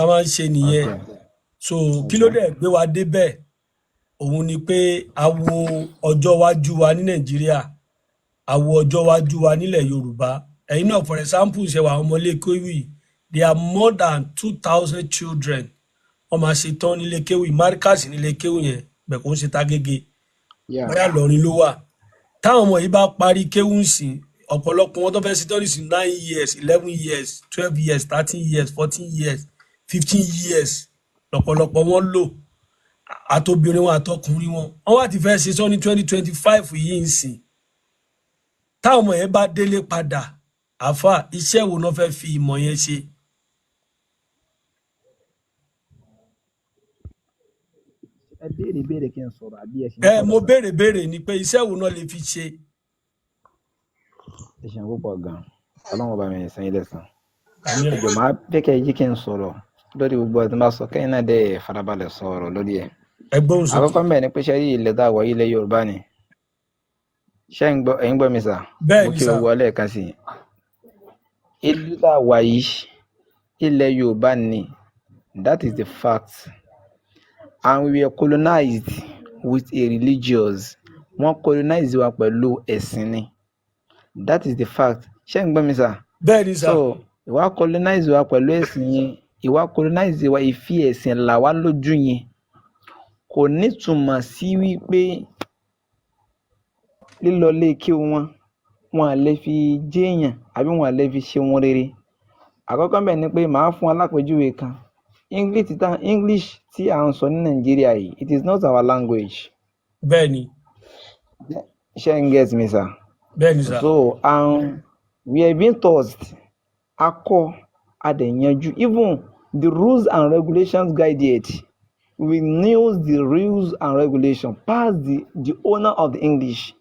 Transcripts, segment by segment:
A máa ń ṣe nìyẹn. So kí ló dẹ̀ gbé wa débẹ̀? Òun ni pé a wo ọjọ́ iwájú wa ní Nàìjíríà, a wo ọjọ́ iwájú wa nílẹ̀ Yorùbá. Ẹ̀yin náà, for example, ṣe wà, àwọn ọmọ ilé kéwì, there are more than 2,000 children wọ́n máa ṣe tán nílé kéwì, Markaz nílé kéwì yẹn bẹ̀, kó ń ṣe tágége, bóyá lọrin ló wà. Táwọn ọmọ yìí bá parí kéwù ń sìn, ọ̀pọ̀lọpọ̀ wọn tó fẹ́ ṣe tán nísìn, 9 years, 11 years, 12 years, 13 years, 14 years, 15 years lọ́pọ̀lọpọ̀ wọn lò, àtobìnrin wọn àtọkùnrin wọn. Wọn wá ti fẹ́ ṣe sọ ní 2025 yìí ń sìn. Táwọn ọmọ yẹn bá délé padà, àáfà, iṣẹ́ wo náà fẹ́ fi ìmọ̀ yẹn ṣe? Ẹ béèrè béèrè kí n sọ̀rọ̀, àbí ẹ ṣe ń Ẹ sọ̀rọ̀ mo sà? béèrè béèrè ni pé iṣẹ́ wo náà lè fi ṣe. Ẹ ṣeun púpọ̀ gan-an, Ọlọ́run ọba mi san yín lẹ́san. Àmín. Ẹ jọ̀ọ́, máa fẹ́ kẹ́ ẹ jí kí n sọ̀rọ̀ lórí gbogbo ẹ̀ tó bá sọ, kẹ́yìn náà dẹ̀ farabalẹ̀ sọ̀rọ̀ lórí ẹ̀. Ẹ gbóhùn sókè. Àkọ́kọ́ mbẹ̀ ni pé ṣe rí ilẹ̀ tá a wọ̀ yìí, ilẹ̀ Yorùbá ni. Ṣé ń gbọ́, ẹ̀yin gbọ́ mi sà? Bẹ́ẹ̀ Mo ni kí sà. gbogbo wa lẹ́ẹ̀kan sí i. Ìlú tá a wà yìí, ilẹ̀ Yorùbá ni. That is the fact, and we were colonized with a religious, wọ́n colonize wa pẹ̀lú ẹ̀sìn ni. That is the fact. Ṣé ń gbọ́ mi sà? Bẹ́ẹ̀ ni sà. So ìwà colonize wa pẹ̀lú ẹ̀sìn yẹn, ìwà colonize wa, ìfi ẹ̀sìn là wá lójú yẹn, kò nítumọ̀ sí wípé lílọ ilé kí wọn wọn à lè fi jéèyàn àbí wọn à lè fi ṣe ohun rere. Àkọ́kọ́ ńbẹ̀ ni pé màá fún wa lápèjúwe kan. English tí English tí à ń sọ ní Nàìjíríà yìí, it is not our language. Bẹ́ẹ̀ ni. Ṣé ń get me, sir? Bẹ́ẹ̀ ni sà. So we are being taught, a kọ́, a dẹ̀ yanjú. Even the rules and regulations guided, we knew the rules and regulations pass the owner of the English.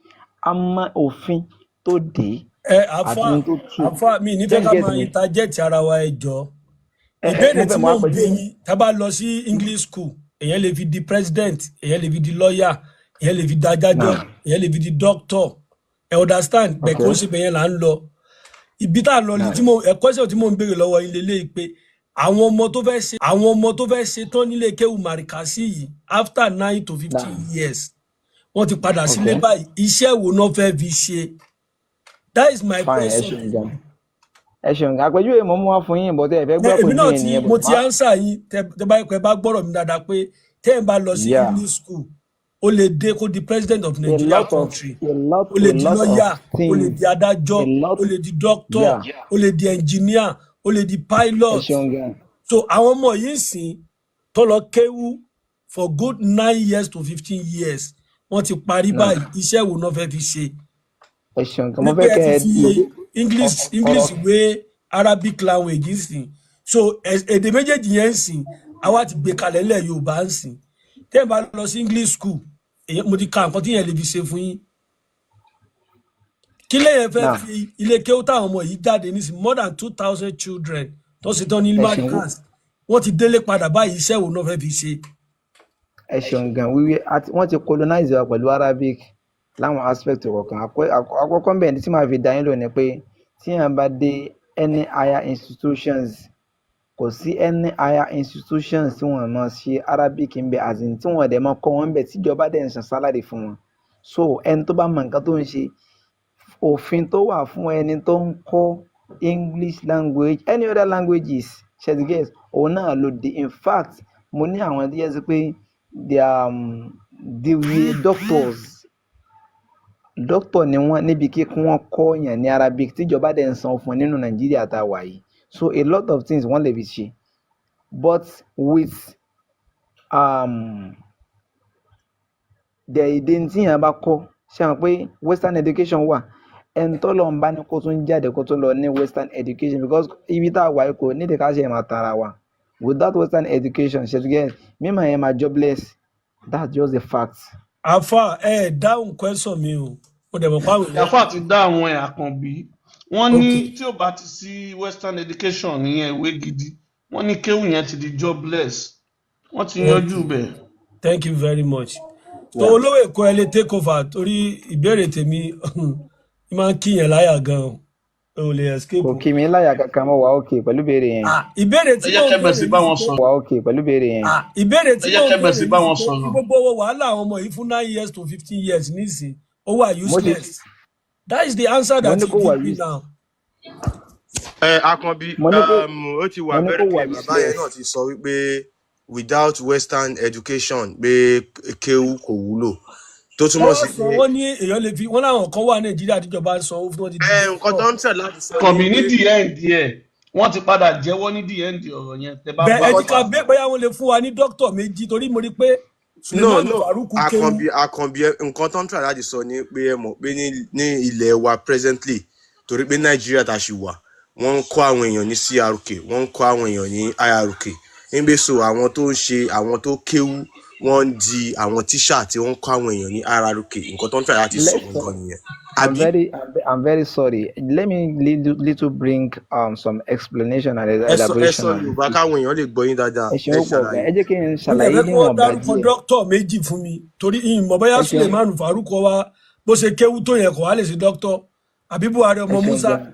A mọ òfin tó dé Ẹ àti àfa ohun tó tú. Àfa mi Ṣé nífẹ̀ẹ́ ń ká get máa me? interject ara wa, ẹ jọ. Ẹ ẹ Ìbéèrè mo tí fẹ́ mọ mò ń bi àpèjúwe. yín, tá a bá lọ sí English school, èèyàn lè fi di president, èèyàn lè fi di lawyer, èèyàn lè fi di adájọ́, èèyàn lè fi di doctor, ẹ understand bẹ́ẹ̀? Kó ṣe bẹ́ẹ̀ yẹn là ń lọ. Ibi tá a lọ ni tí mo ẹ̀kọ́ ṣe tí mò ń béèrè lọ́wọ́ yín lélẹ́yìí pé àwọn ọmọ tó fẹ́ ṣe tán nílé kéwù Markaz yìí, after 9 to 15 years, wọ́n ti padà sílé báyìí, iṣẹ́ wo náà fẹ́ fi ṣe? That is my Fine, ẹ question. ṣeun gan, ẹ ṣeun gan. Àpèjúwe mo mú wá fún yín, bọ́tẹ́ ẹ fẹ́ gbọ́ Ẹ, èmi náà àpèjúwe ti nìyẹn mo bọ̀ ti answer yín. Tẹ bá pẹ bá gbọ́rọ̀ mi dáadáa pé tẹ́ ẹ̀ bá lọ sí English school, ó lè dé kó di president of A Nigeria lot of country, a lot ó lè a di lot of lawyer, ó lè things di adájọ́, a lot ó lè di doctor, ó lè di engineer, ó lè di Ẹ pilot. ṣeun gan. So àwọn ọmọ yìí ń sìn tó lọ kéwú for good 9 years to 15 years, wọ́n ti parí báyìí, iṣẹ́ wo náà fẹ́ fi ṣe? Ẹ ṣeun gan. Mo Wípé fẹ́ ẹ kẹ́ ti ẹ fi mọ̀ pé English ọ̀rọ̀ English wé Arabic language ń sìn. So èdè méjèèjì yẹn ń sìn, àwa ti gbé kalẹ̀ ńlẹ̀ Yorùbá ń sìn. Tẹ́ ẹ bá lọ sí English school, mo ti ka nǹkan tí yẹn lè fi ṣe fún yín. Kí lèyẹn fẹ́ fi ilé kéwú táwọn ọmọ yìí jáde nísìn, more than 2,000 children tó ṣe tán ní Ẹ ṣeun. Markaz, wọ́n ti délé padà báyìí, iṣẹ́ wo náà fẹ́ fi ṣe? Ẹ ṣeun gan. Wíwí àti wọ́n ti colonize wa pẹ̀lú Arabic láwọn aspect kọ̀ọ̀kan. Àkọ́kọ́ ńbẹ̀ ní tí màá fi dá yín lò ní pé tí èèyàn bá dé any higher institutions, kò sí any higher institutions tí wọ́n máa ṣe Arabic ń bẹ, as in tí wọ́n dẹ̀ máa kọ́ wọn ń bẹ, tíjọba dẹ̀ ń san salary fún wọn. So ẹni tó bá mọ nǹkan tó ń ṣe, òfin tó wà fún ẹni tó ń kọ́ English language, any other languages, ṣe ti get, òun náà ló dé. In fact, mo ní àwọn tó yẹ sí pé they were doctors, doctor ni wọ́n níbi kí wọ́n kọ́ yàn ní Arabic, tíjọba dẹ̀ ń san fún nínú Nàìjíríà tá a wà yìí. So a lot of things wọ́n lè fi ṣe, but with the èdè tí yàn bá kọ́, ṣe hàn pé western education wà, ẹni tó lọ ń bá ní kó tún jáde, kó tún lọ ní western education, because ibi tá a wà yìí kò nídìí ká ṣe máa tara wa. Without western education, ṣe ti get, mímọ̀ yẹn máa jobless. That's just the fact. Àfa, ẹ dáhùn question mi o, mo dẹ̀ mọ̀ pé àwọn èèyàn Àfáà ti dá àwọn ẹ̀, Àkànbí. Wọ́n ní tí ò bá ti sí western education nìyẹn, ìwé gidi, wọ́n ní kéwù yẹn ti di jobless. Wọ́n ti yanjú bẹ̀. Thank you very much. So olówó Èkó, ẹ lè take over, torí ìbéèrè tèmi ń máa ń kíyàn láyà gan o. Ò lè escape Kò o. kí mi láyà kankan, mo wà okay pẹ̀lú ìbéèrè yẹn. Ah, ìbéèrè Ẹ tí jẹ́ mò ń kẹ́bẹ̀ sí béèrè bá ní wọn sí pé sọ̀rọ̀. Wà okay pẹ̀lú ìbéèrè yẹn. Ah, ìbéèrè Ẹ tí jẹ́ mò ń kẹ́bẹ̀ béèrè sí ní bá sí wọn pé sọ̀rọ̀. gbogbo owó wàhálà àwọn ọmọ yìí fún 9 years to 15 years nísìn, ó wà Mo ti useless. That is the answer mo that ní you kó wà give me use now. Ẹ Akànbí, mo ní kó ó ti wà mo ní kó very wà clear. Bàbá yẹn useless. náà ti sọ wípé without western education, pé kéwú kò wúlò, tó Wọ́n túmọ̀ wá sí sọ pé wọ́n ní èèyàn lè fi wọ́n láwọn kan wà Nàìjíríà tíjọba ń sanwó fún wọn ti di ẹ nǹkan tó doctor. ń tẹ̀ láti sọ ni Àkànbí, ní pé the end ẹ̀, wọ́n ti padà jẹ́wọ́ ní the end ọ̀rọ̀ yẹn tẹ bá Bẹ́ẹ̀ bá ẹ ti nǹkan ka bẹ́ẹ̀, bóyá wọ́n lè fún wa ní doctor méjì, torí mo rí i pé no Suleiman no Farouk kéwú. Àkànbí, Àkànbí, nǹkan tó ń tẹ̀ láti sọ ni pé ẹ mọ̀ pé ní ilẹ̀ wa presently, torí pé Nàìjíríà tá a ṣì wà, wọ́n ń kọ́ àwọn èèyàn ní CRK, wọ́n ń kọ́ àwọn èèyàn ní IRK níbi. So àwọn tó ń ṣe, àwọn tó kéwú, wọ́n ń di àwọn tíṣà tí wọ́n ń kọ́ àwọn èèyàn ní RRK. Nǹkan tó ń tẹ̀ láti sọ Let's gangan nìyẹn, I'm àbí? very I'm very sorry. Let me little bring some explanation and Ẹ sọ, ẹ elaboration sọ on Yorùbá it. káwọn èèyàn lè gbọ́ yín dáadáa. Ẹ Ẹ ṣeun púpọ̀ gan. ṣàlàyé. Ẹ jẹ́ kí n Mo tẹ̀ ṣàlàyé fẹ́ kí wọ́n níwọ̀nba dárúkọ díẹ̀. doctor méjì fún mi, torí ìmọ̀ bóyá Ẹ ṣeun. Suleiman Farouk wa bó ṣe kéwú tó yẹn kò wá lè ṣe doctor, àbí Buhari Ẹ ọmọ ṣeun Musa, gan.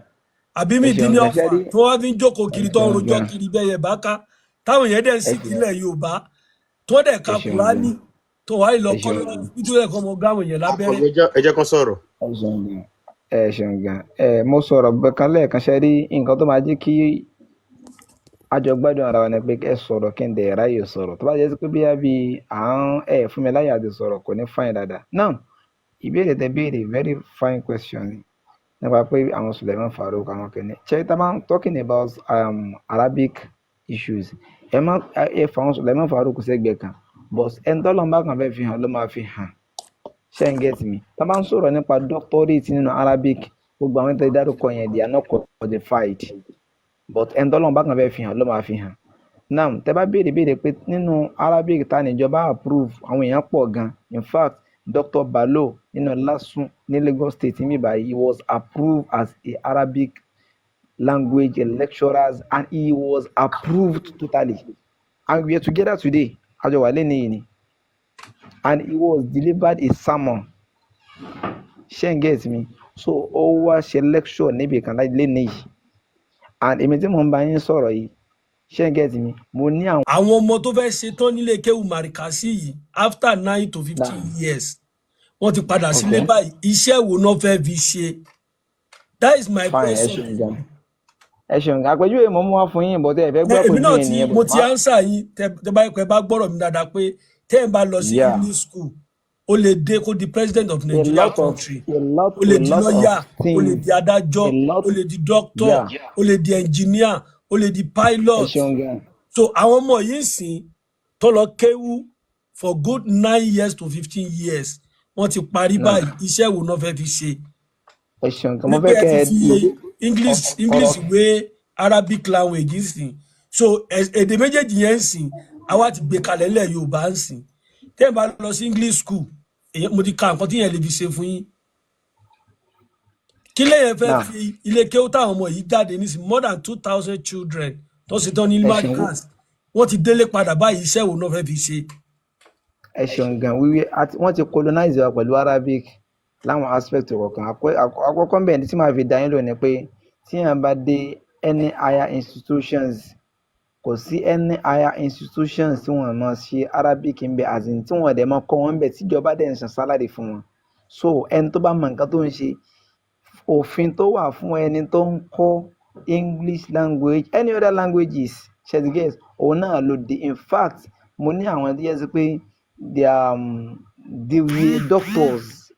àbí Ẹ ṣeun Mídínní gan. Ṣé Ọ̀fà rí tí wọ́n wá fi ń jókòó Ẹ kiri, tó ń ṣeun rojọ́ gan. kiri bẹ́ẹ̀ yẹ bá ká táwọn yẹn dẹ̀ ń Ẹ sì ṣeun. kílẹ̀ Yorùbá tó dẹ̀ Ẹ ka ṣeun gan. Kùránì tó wáyé lọ Ẹ kọ́ ṣeun lọ́wọ́ gan. bí tó yẹ kọ́ ọmọ gáwọn yẹn lábẹ́rẹ́. Àkànbí, ẹ jẹ́ kán sọ̀rọ̀. Ẹ ṣeun gan. Ẹ ṣeun gan. Ẹ mo sọ̀rọ̀ kan lẹ́ẹ̀kan. Ṣe rí nǹkan tó máa jẹ́ kí a jọ gbádùn ara wa ni pé ẹ sọ̀rọ̀ kí n dẹ̀ ráyè sọ̀rọ̀. Tó bá jẹ́ sí pé bóyá bí à ń ẹ fún mi láyè àti sọ̀rọ̀, kò ní fine dáadáa. Now, ìbéèrè tẹ béèrè, very fine question ni, nípa pé àwọn Suleiman Farouk, àwọn kìíní. Ṣé tá bá ń talking about Arabic issues, ẹ má ẹ fà àwọn Suleiman Farouk sẹ́gbẹ̀ẹ́ kan, but ẹni tọ́lọ́run bá kàn fẹ́ fi hàn ló máa fi hàn. Ṣé ń get me? Tá bá ń sọ̀rọ̀ nípa doctorate nínú Arabic, gbogbo àwọn tẹ́ dárúkọ yẹn, they are not qualified, but ẹni tọ́lọ́run bá kàn fẹ́ fi hàn ló máa fi hàn. Now, tẹ́ bá béèrè pé nínú Arabic ta níjọba approve, àwọn èèyàn pọ̀ gan. In fact, Dr. Balo nínú LASU ní Lagos State níbí báyìí, he was approved as a Arabic language lecturers and he was approved totally, and we are together today. Àjọ wà lẹ́nu yìí ni, and he was delivered a sermon. Ṣé ń get me? So ó wá ṣe lecture níbi kan lẹ́nu yìí, and èmi tí mò ń bá yín sọ̀rọ̀ yìí, ṣé ń get me, mo ní àwọn. Àwọn ọmọ tó fẹ́ ṣe tán nílé kéwù Màrìkàsí yìí, after 9 to 15 years, wọ́n ti padà sílé báyìí. Iṣẹ́ wo náà fẹ́ fi ṣe? That is my Fine, ẹ question. ṣeun gan, ẹ ṣeun gan. Àpèjúwe mo mú wá fún yín, bọ́tẹ́ ẹ fẹ́ gbọ́ Ẹ, èmi náà àpèjúwe ti nìyẹn. mo ti answer yín. Tẹ bá pẹ bá gbọ́rọ̀ mi dáadáa pé tẹ́ ẹ̀ bá lọ sí English school, ó lè dé kó di president of A Nigeria lot of country, a lot ó lè a di lot of lawyer, ó lè things di adájọ́, a lot ó lè di doctor, ó lè di engineer, ó lè di Ẹ pilot. ṣeun gan. So àwọn ọmọ yìí ń sìn tó lọ kéwú for good 9 years to 15 years, wọ́n ti parí báyìí. Iṣẹ́ wo náà fẹ́ fi ṣe? Ẹ ṣeun gan. Mo Wípé fẹ́ ẹ kẹ́ ti ẹ fi mọ̀ pé English ọ̀rọ̀ English wé Arabic language ń sìn. So èdè méjèèjì yẹn ń sìn, àwa ti gbé kalẹ̀ lẹ̀ Yorùbá ń sìn. Tẹ́ ẹ bá lọ sí English school, mo ti ka nǹkan tí yẹn lè fi ṣe fún yín. Kí lèyẹn fẹ́ fi ilé kéwú táwọn ọmọ yìí jáde nísìn, more than 2,000 children tó ṣe tán ní Ẹ ṣeun. Markaz, wọ́n ti délé padà báyìí. Iṣẹ́ wo náà fẹ́ fi ṣe? Ẹ ṣeun gan. Wíwí àti wọ́n ti colonize wa pẹ̀lú Arabic láwọn aspect kọ̀ọ̀kan. Àkọ́kọ́ ńbẹ̀ ní tí màá fi dá yín lò ní pé tí èèyàn bá dé any higher institutions, kò sí any higher institutions tí wọ́n máa ṣe Arabic ń bẹ, as in tí wọ́n dẹ̀ máa kọ́ wọn ń bẹ, tíjọba dẹ̀ ń san salary fún wọn. So ẹni tó bá mọ nǹkan tó ń ṣe, òfin tó wà fún ẹni tó ń kọ́ English language, any other languages, ṣé ẹ get, òun náà ló dé. In fact, mo ní àwọn tó yẹ sí pé they were doctors,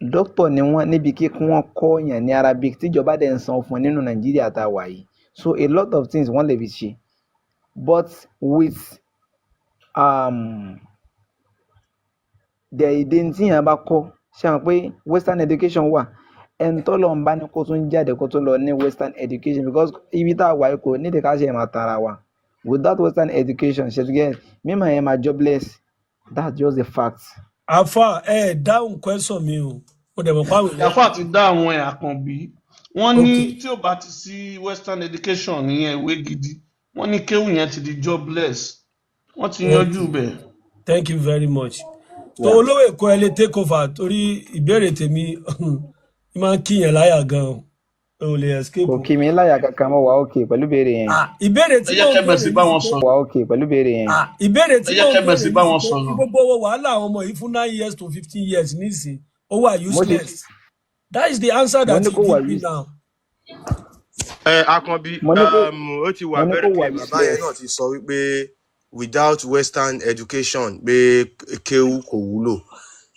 doctor ni wọ́n níbi kí wọ́n kọ́ yàn ní Arabic, tíjọba dẹ̀ ń san fún nínú Nàìjíríà tá a wà yìí. So a lot of things wọ́n lè fi ṣe, but with the èdè tí yàn bá kọ́, ṣe hàn pé western education wà, ẹni tó lọ ń bá ní kó tún jáde kó tún lọ ní western education, because ibi tá a wà yìí kò nídìí ká ṣe máa tara wa. Without western education, ṣe ti get, mímọ̀ yẹn máa jobless. That's just the fact. Àfa, ẹ dáhùn question mi o. Mo dẹ̀ mọ̀ pé àwọn èèyàn Àfáà ti dá àwọn ẹ̀, Àkànbí. Wọ́n ní tí ò bá ti sí western education, ìyẹn ìwé gidi, wọ́n ní kéwù yẹn ti di jobless. Wọ́n ti yanjú bẹ̀. Thank you very much. So olówó Èkó, ẹ lè take over, torí ìbéèrè tèmi máa ń kíyàn láyà gan o. O lè escape Kò o. kí mi láyà kankan, mo wà okay pẹ̀lú ìbéèrè yẹn. Ah, ìbéèrè Ẹ tí jẹ́ mò ń kẹ́bẹ̀ sí béèrè bá ní wọn sí pé sọ̀rọ̀. Wà okay pẹ̀lú ìbéèrè yẹn. Ah, ìbéèrè Ẹ tí jẹ́ mò ń kẹ́bẹ̀ béèrè sí ní bá sí wọn pé sọ̀rọ̀. gbogbo owó wàhálà àwọn ọmọ yìí fún 9 years to 15 years nísìn, ó wà Mo ti useless. That is the answer mo that ní you kó wà give me use now. Ẹ Akànbí, mo ní kó ó ti wà mo ní kó very wà clear. Bàbá yẹn useless. náà ti sọ wípé without western education pé kéwú kò wúlò,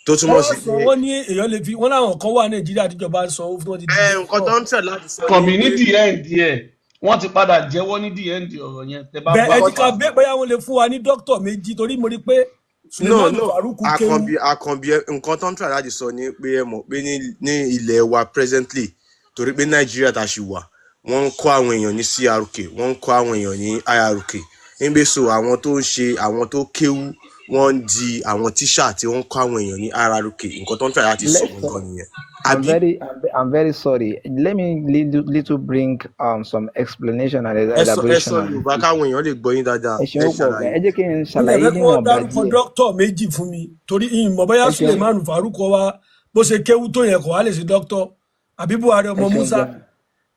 tó Wọ́n túmọ̀ wá sí sọ pé wọ́n ní èèyàn lè fi wọ́n láwọn kan wà Nàìjíríà tíjọba ń sanwó fún wọn ti di ẹ nǹkan tó doctor. ń tẹ̀ láti sọ ni Àkànbí, ní pé the end ẹ̀, wọ́n ti padà jẹ́wọ́ ní the end ọ̀rọ̀ yẹn tẹ bá Bẹ́ẹ̀ gbọ́ ẹ ti nǹkan ka pàtó. bẹ́ẹ̀ bóyá wọ́n lè fún wa ní doctor méjì, torí mo rí i pé no Suleiman no Farouk kéwú. Àkànbí, Àkànbí, nǹkan tó ń tẹ̀ láti sọ ni pé ẹ mọ̀ pé ní ilẹ̀ wa presently, torí pé Nàìjíríà tá a ṣì wà, wọ́n ń kọ́ àwọn èèyàn ní CRK, wọ́n ń kọ́ àwọn èèyàn ní IRK níbi. So àwọn tó ń ṣe, àwọn tó kéwú, wọ́n ń di àwọn tíṣà tí wọ́n ń kọ́ àwọn èèyàn ní RRK. Nǹkan tó ń tẹ̀ láti sọ Let's gangan nìyẹn, I'm àbí? very I'm very sorry. Let me little bring some explanation and Ẹ sọ ẹ elaboration sọ on Yorùbá it. káwọn èèyàn lè gbọ́ yín dáadáa. Ẹ Ẹ ṣeun pọ̀ gan. ṣàlàyé. Ẹ jẹ́ kí n Mo dẹ̀ ṣàlàyé fẹ́ kí wọ́n níwọ̀nba dárúkọ díẹ̀. doctor méjì fún mi, torí ìmọ̀ bóyá Ẹ ṣeun. Suleiman Farouk wa bó ṣe kéwú tó yẹn kò wá lè ṣe doctor, àbí Buhari Ẹ ọmọ ṣeun Musa, gan.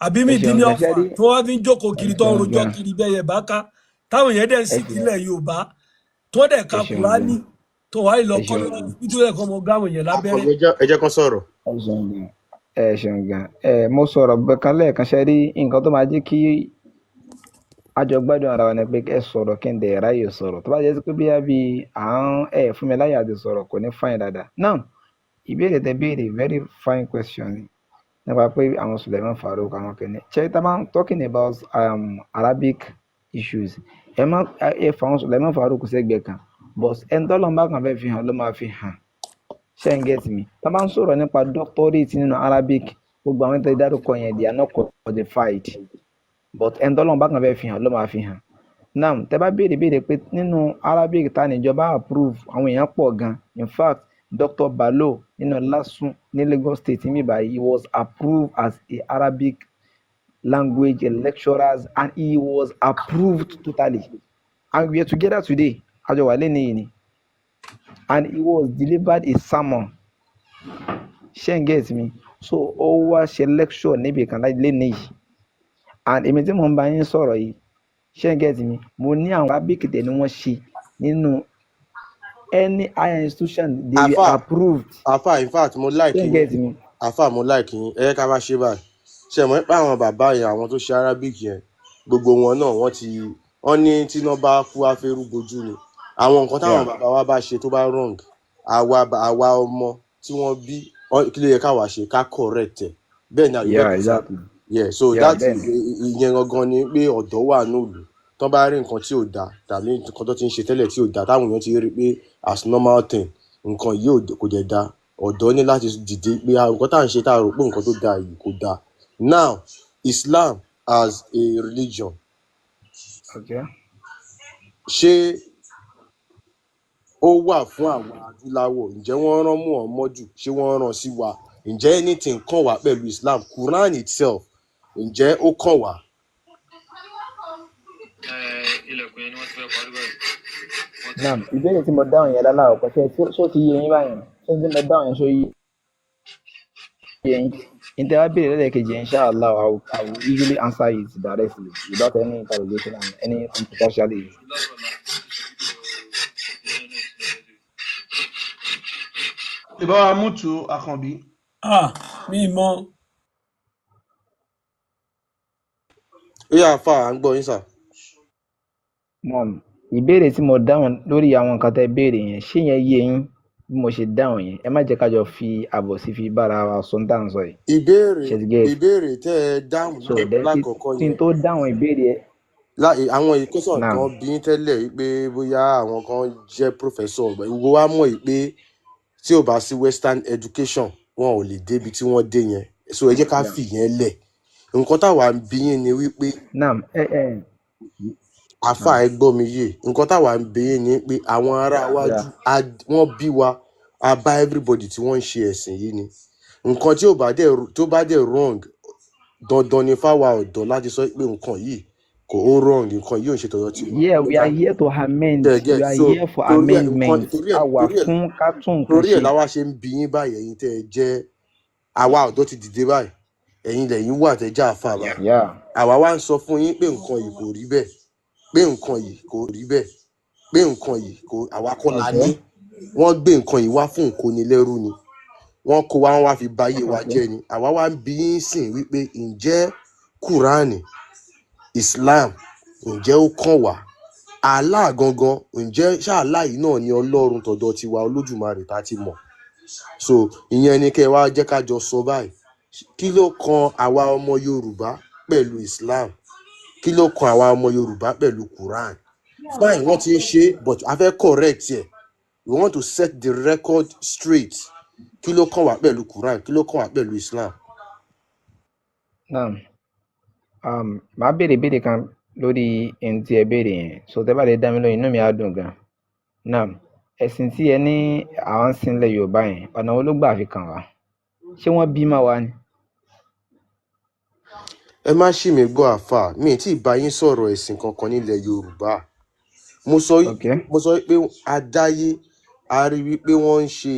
àbí Ẹ ṣeun Mìdíní gan. Ṣé Ọ̀fà rí tí wọ́n wá fi ń jókòó Ẹ kiri, tó ń ṣeun rojọ́ gan. kiri bẹ́ẹ̀ yẹ bá ká táwọn yẹn dẹ̀ ń Ẹ sìn ṣeun. nílẹ̀ Yorùbá, tí wọ́n dẹ̀ Ẹ ka ṣeun gan. Kùránì tó wáyé lọ Ẹ kọ́ ṣeun lọ́wọ́ gan. nítorí tó yẹ kọ́ ọmọ gáwọn yẹn lábẹ́rẹ́. Àkànbí, ẹ jẹ́ kán sọ̀rọ̀. Ẹ ṣeun gan. Ẹ ṣeun gan. Ẹ mo sọ̀rọ̀ bẹ̀kan lẹ́ẹ̀kan. Ṣe rí nǹkan tó máa jẹ́ kí a jọ gbádùn ara wa ni pé ẹ sọ̀rọ̀ kí n dẹ̀ ráyè sọ̀rọ̀. Tó bá jẹ́ sí pé bóyá bí à ń ẹ fún mi láyè àti sọ̀rọ̀, kò ní fine dáadáa. Now, ìbéèrè tẹ béèrè, very fine question ni, nípa pé àwọn Suleiman Farouk, àwọn kìíní. Ṣé tá bá ń talking about Arabic issues, ẹ má ẹ fa àwọn Suleiman Farouk sẹ́gbẹ̀ẹ́ kan, but ẹni tọ́lọ́run bá kàn fẹ́ fi hàn ló máa fi hàn. Ṣé ń get me? Tá bá ń sọ̀rọ̀ nípa doctorate nínú Arabic, gbogbo àwọn tẹ́ dárúkọ yẹn, they are not qualified, but ẹni tọ́lọ́run bá kàn fẹ́ fi hàn ló máa fi hàn. Now, tẹ́ bá béèrè pé nínú Arabic ta níjọba approve, àwọn èèyàn pọ̀ gan. In fact, Dr. Balo nínú LASU ní Lagos State níbí báyìí, he was approved as a Arabic language lecturers and he was approved totally, and we are together today. Àjọ wà lẹ́nu yìí ni, and he was delivered a sermon. Ṣé ń get me? So ó wá ṣe lecture níbi kan lẹ́nu yìí, and èmi tí mò ń bá yín sọ̀rọ̀ yìí, ṣé ń get me, mo ní àwọn Arabic dẹ̀ ni wọ́n ṣe nínú any higher institution, they were Àfà, approved. àfà, in fact mo like Ṣé ń yín. get me? Àfà, mo like yín. Ẹ jẹ́ ká bá ṣe báyìí. Ṣe mọ̀ pé àwọn bàbá yẹn, àwọn tó ṣe Arabic yẹn, gbogbo wọn náà wọ́n ti wọ́n ní tíná bá kú afẹ́rú bojú ni. Àwọn nǹkan táwọn bàbá wa bá ṣe tó bá wrong, àwa ọmọ tí wọ́n bí, kí ló yẹ káwa ṣe? Ká correct ẹ̀. Bẹ́ẹ̀ ni àbí bẹ́ẹ̀ kọ́ sà? Exactly. Yeah, so Yeah, that bẹ́ẹ̀ ni. ìyẹn gangan ni pé ọ̀dọ́ wà nílùú, tán bá rí nǹkan tí ò dáa tàbí nǹkan tó ti ń ṣe tẹ́lẹ̀ tí ò dáa, táwọn èèyàn ti rí pé as normal thing, nǹkan yìí kò dẹ̀ dáa, ọ̀dọ́ ní láti dìde pé, ah, nǹkan tá à ń ṣe tá a rò pé nǹkan tó dáa yìí kò dáa. Now, Islam as a religion, ṣé ó wà fún àwọn adúláwọ̀? Ǹjẹ́ wọ́n rán Muhammadu? Ṣé wọ́n rán sí wa? Ǹjẹ́ anything kàn wá pẹ̀lú Islam? Quran itself, ǹjẹ́ ó kàn wá? Ilẹ̀kùn yẹn ni wọ́n ti fẹ́ parí báyìí. Wọ́n ti Naam, ìbéèrè tí mo dáhùn yẹn lálàkọ́kọ́, ṣé ṣó ti yé yín báyìí? Ṣé tí mo dáhùn yẹn ṣó yé yín? Ní tẹ́ wá béèrè lẹ́ẹ̀kejì, inshallah, I will easily answer it directly without any interrogation and any controversial issue. Láàárọ̀ la ìyẹn náà ti lọ́ọ́ Ìbá wa mútu, Àkànbí. Ah, mi mọ. Ó yá àfà, à ń gbọ́ yín sà. Naam, ìbéèrè tí mo dáhùn lórí àwọn nǹkan tẹ́ béèrè yẹn, ṣé yẹn yé yín bí mo ṣe dáhùn yẹn? Ẹ má jẹ́ ká jọ fi àbòsí fi bára wa sọ ní tá à ń sọ yìí. Ìbéèrè Ṣé ti get? Ìbéèrè tẹ́ ẹ dáhùn So then kí lákọ̀ọ́kọ́ kí n yẹn, tó dáhùn ìbéèrè ẹ àwọn ìkọ́sọ̀ Naam. kan bí yín tẹ́lẹ̀ wípé bóyá àwọn kan jẹ́ professor, gbogbo wa mọ̀ yìí pé tí ò bá sí western education, wọn ò lè débi tí wọ́n dé yẹn. So ẹ jẹ́ ká fìyẹn lẹ̀. Nǹkan táwa ń bí yín ni wípé Naam, ẹ ẹ àáfà, Naam. ẹ gbọ́ mi yé. Nǹkan táwa ń bí yín ni pé àwọn ará wájú wọ́n bí wa, a bá everybody tí wọ́n ń ṣe ẹ̀sìn yìí ni. Nǹkan tí ò bá dẹ̀ tó bá dẹ̀ wrong, dandan ni fáwa ọ̀dọ́ láti sọ pé nǹkan yìí kò ó wrong, nǹkan yìí ò ń ṣe tọ̀dọ̀ tiwa. Yeah, we are here to amend. Tẹ̀ get We are so here for torí ẹ̀ nǹkan amendment. torí ẹ̀ A wà torí ẹ̀ fún ká tún nǹkan torí ẹ̀ ṣe. làwa ṣe ń bí yín báyìí. Ẹ̀yin tẹ́ ẹ jẹ́ àwa ọ̀dọ́ ti dìde báyìí. Ẹ̀yin lẹ́yìn wà tẹ́jà àfà báyìí. Yeah. Àwa wá ń sọ fún yín pé nǹkan yìí kò rí bẹ́ẹ̀, pé nǹkan yìí kò rí bẹ́ẹ̀, pé nǹkan yìí kò, àwa kọ́ la ní. Wọ́n gbé nǹkan yìí wá fún ìkónilẹ́rú ni, wọ́n kó wa, wọ́n wá fi bayé wa jẹ́ ni. Àwa wá ń bi yín sìn wípé ǹjẹ́ Kúránì, Islam, ǹjẹ́ ó kàn wá? Allah gangan, ǹjẹ́ ṣáàlá yìí náà ni Ọlọ́run tọ̀dọ̀ tiwa Olódùmarè tá a ti mọ̀? So ìyẹn ni kẹ́ ẹ wá jẹ́ ká jọ sọ báyìí. Kí ló kan àwa ọmọ Yorùbá pẹ̀lú Islam? Kí ló kan àwa ọmọ Yorùbá pẹ̀lú Quran? Fine, wọ́n ti ń ṣe, but a fẹ́ correct ẹ̀. We want to set the record straight. Kí ló kàn wá pẹ̀lú Quran? Kí ló kàn wá pẹ̀lú Islam? Naam. Màá béèrè ìbéèrè kan lórí ohun tí ẹ béèrè yẹn. So tẹ́ bá lè dá mi lóhùn, inú mi á dùn gan. Naam. Ẹ̀sìn tí ẹ ní àwọn ń sìn nílẹ̀ Yorùbá yẹn, ọ̀nà wo ló gbà fi kàn wá? Ṣé wọ́n bí mọ́ wa ni? Ẹ má ṣì mí gbọ́, àáfà. Mi ì tí ì bá yín sọ̀rọ̀ ẹ̀sìn kankan nílẹ̀ Yorùbá. Mo sọ Okay. Mo sọ wípé adáyé a rí wípé wọ́n ń ṣe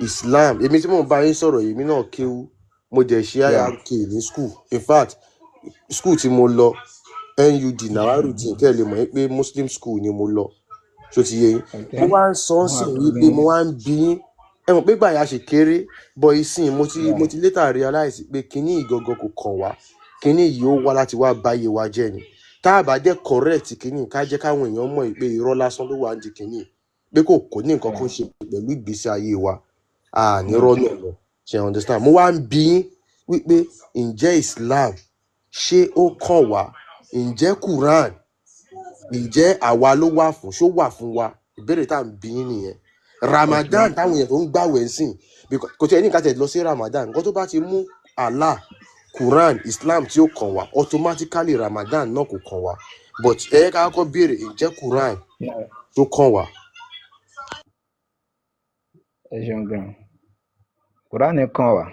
Islam. Èmi tí mò ń bá yín sọ̀rọ̀ yìí, èmi náà kéwú, mo dẹ̀ ṣe IRK ní school. In fact, school tí mo lọ, NUD Nawarudeen, kẹ́ ẹ lè mọ̀ pé Muslim school ni mo lọ. Ṣó ti yé yín? Okay. Mo wá ń sọ ń Wọ́n wà sìn pẹ̀lú wípé mo yín. wá ń bi yín. Ẹ mọ̀ pé gbà yà ṣe kéré bọ̀ ìsìn, mo ti mo ti later realize pé kinní ìgangan kò kàn wá. Kinní yìí ó wá láti wá báyé wa jẹ́ ni. Tá a bá jẹ́ correct kinní, ká jẹ́ káwọn èèyàn mọ̀ pé irọ́ lásán ló wà ń di kinní, pé kò ní nǹkan kan ṣe pẹ̀lú ìgbésí ayé wa, àní rọ́nà lọ. Ṣe understand? Mo wá ń bi yín wípé ǹjẹ́ Islam, ṣé ó kàn wá? Ǹjẹ́ Quran, ǹjẹ́ àwa ló wà fún? Ṣó wà fún wa? Ìbéèrè tá à ń bi yín nìyẹn. Ramadan táwọn èèyàn tó ń gbàwẹ̀ ń sìn, kò tí ẹ ní nǹkan tẹ̀ lọ sí Ramadan, nǹkan tó bá ti mú Allah, Quran, Islam tí ó kàn wá, automatically Ramadan náà kò kàn wá. But ẹ yẹ ká kọ́kọ́ béèrè, ǹjẹ́ Quran tó kàn wá? Ẹ ṣeun gan. Kùránì kàn wá.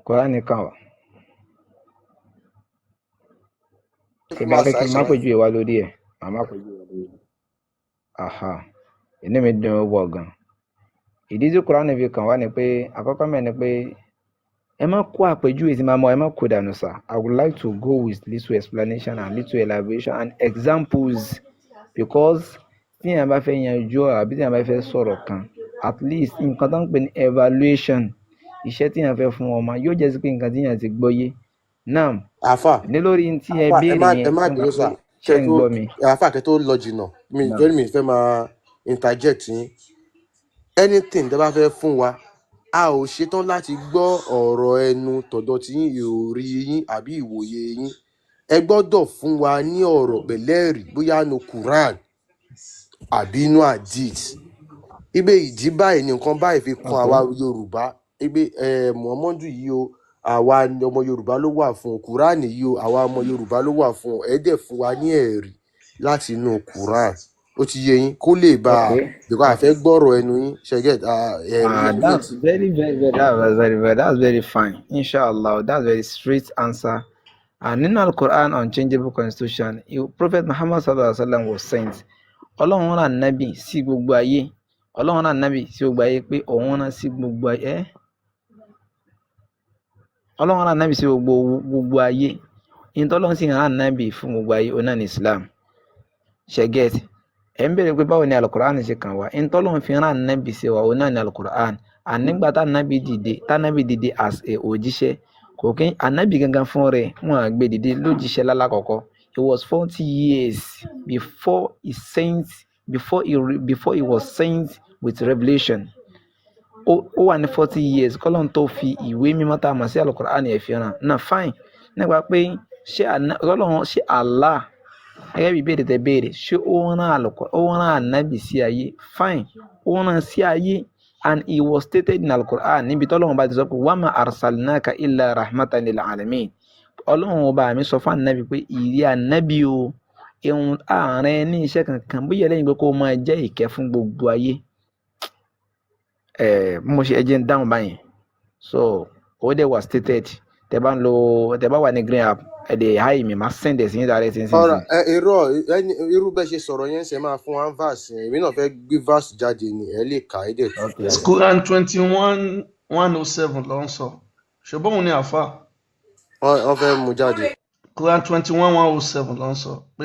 Kùránì kàn wá. Ṣé Ṣé bá máa fẹ́ kí n má ṣàìsàn? pèjúwe wá lórí ẹ̀? Màá má pèjúwe wá lórí ẹ̀. Aha. Inú mi dùn ó wọ̀ gan. Ìdí tí Kùránì fi kàn wá ni pé àkọ́kọ́ mẹ́ ni pé ẹ má kó àpèjúwe tí màá mọ, ẹ má kó dànù sá. I would like to go with little explanation and little elaboration and examples, because tí èèyàn bá fẹ́ yanjú ọ̀rọ̀ àbí tí èèyàn bá fẹ́ sọ̀rọ̀ kan, at least nǹkan tó ń pè ní evaluation, iṣẹ́ tí èèyàn fẹ́ fún ọmọ yóò jẹ́ sí pé nǹkan tí èèyàn ti gbọ́ yé. Now, Àáfà, ní lórí tí ẹ àáfà, ẹ béèrè má ẹ yẹn má nípa bínú pé sà, ṣé kẹ ń tó gbọ́ mi? àáfà, kẹ tó lọ jìnnà, mi Now, torí mi fẹ́ máa interject yín. Anything tẹ bá fẹ́ fún wa, a ò ṣetán láti gbọ́ ọ̀rọ̀ ẹnu tọ̀dọ̀ tí yín, ìròrí yín àbí ìwòye yín. Ẹ gbọ́dọ̀ fún wa ní ọ̀rọ̀ pẹ̀lẹ́rì, bóyá nu Quran àbí inú Hadith, ibe ìdí báyìí ni nǹkan báyìí fi kan àwa Yorùbá, ibe Muhammadu yìí o, àwa ni ọmọ Yorùbá ló wà fún o, Quran yìí o, àwa ọmọ Yorùbá ló wà fún o. Ẹ dẹ̀ fún wa ní ẹ̀rí láti inú Quran. Ó ti yé yín? Kó lè bá a because àfẹ́ gbọ́rọ̀ ẹnu yín ṣẹgẹ́ ẹ̀rí Ah, ẹ̀rí that's very, very, very, that was very, very, that's very fine. Inshallah, that's very straight answer. And in Al Quran, unchangeable constitution, Prophet Muhammad sallallahu alaihi wasallam was sent. Ọlọ́run rán Nábì sí gbogbo ayé. Ọlọ́run rán Nábì sí gbogbo ayé pé òun rán sí gbogbo ayé. Ẹ́ Ọlọ́run rán Nábì sí gbogbo ayé. Ìyẹn tọ́lọ́run sì rán Nábì fún gbogbo ayé, òun náà ní Islam. Ṣé get? Ẹ̀ ń béèrè pé báwo ni Al-Qur'an ṣe kàn wá? Ìyẹn tọ́lọ́run fi rán Nábì sí wa, òun náà ní Al-Qur'an. Ànígbà tá Nábì dìde as a òjíṣẹ́, kò kí Ànábì gangan fún rẹ̀, wọ́n á gbé dìde lójíṣẹ́ lálákọ̀ọ́kọ́. It was 40 years before he was sent with revelation. Ó wà ní 40 years kọ́lọ́n tó fi ìwé mímọ́ tá a mọ̀ sí Al-Qur'an yẹn fi rán. Náà fine, nípa pé ṣé Ọlọ́run, ṣé Allah, gẹ́gẹ́ bí ìbéèrè tẹ béèrè, ṣé ó rán Ànábì sí ayé? Fine, ó rán sí ayé, and it was stated in Al-Qur'an níbi tọ́lọ́run bá ti sọ pé wama arsalnaka illa rahmatan lil alamin. Ọlọ́run ọba mi sọ fún Ànábì pé ìrí Ànábì o, ìhun ààrẹ ní iṣẹ́ kankan bóyá lẹ́yìn pé kó máa jẹ́ ìkẹ́ fún gbogbo ayé. Ẹ̀ bí mo ṣe, ẹ jẹ́ ń dáhùn báyìí. So ó dẹ̀ wà stated. Tẹ bá ń lo, tẹ bá wà ní green app, ẹ lè háì mi, máa send ẹ̀ sí yín direct ọ̀rọ̀ nísinsìnyí. Ẹ irọ́, ẹni irú bẹ́ẹ̀ ṣe sọ̀rọ̀ yẹn, ṣe máa fún wa verse yẹn. Èmi náà fẹ́ gbé verse jáde ni, ẹ lè kà á dẹ̀ tú. Okay. Quran 21 107 ló ń sọ. Ṣùgbọ́n òun ni àáfà. Wọ́n fẹ́ mú jáde. Quran 21 107 ló ń sọ pé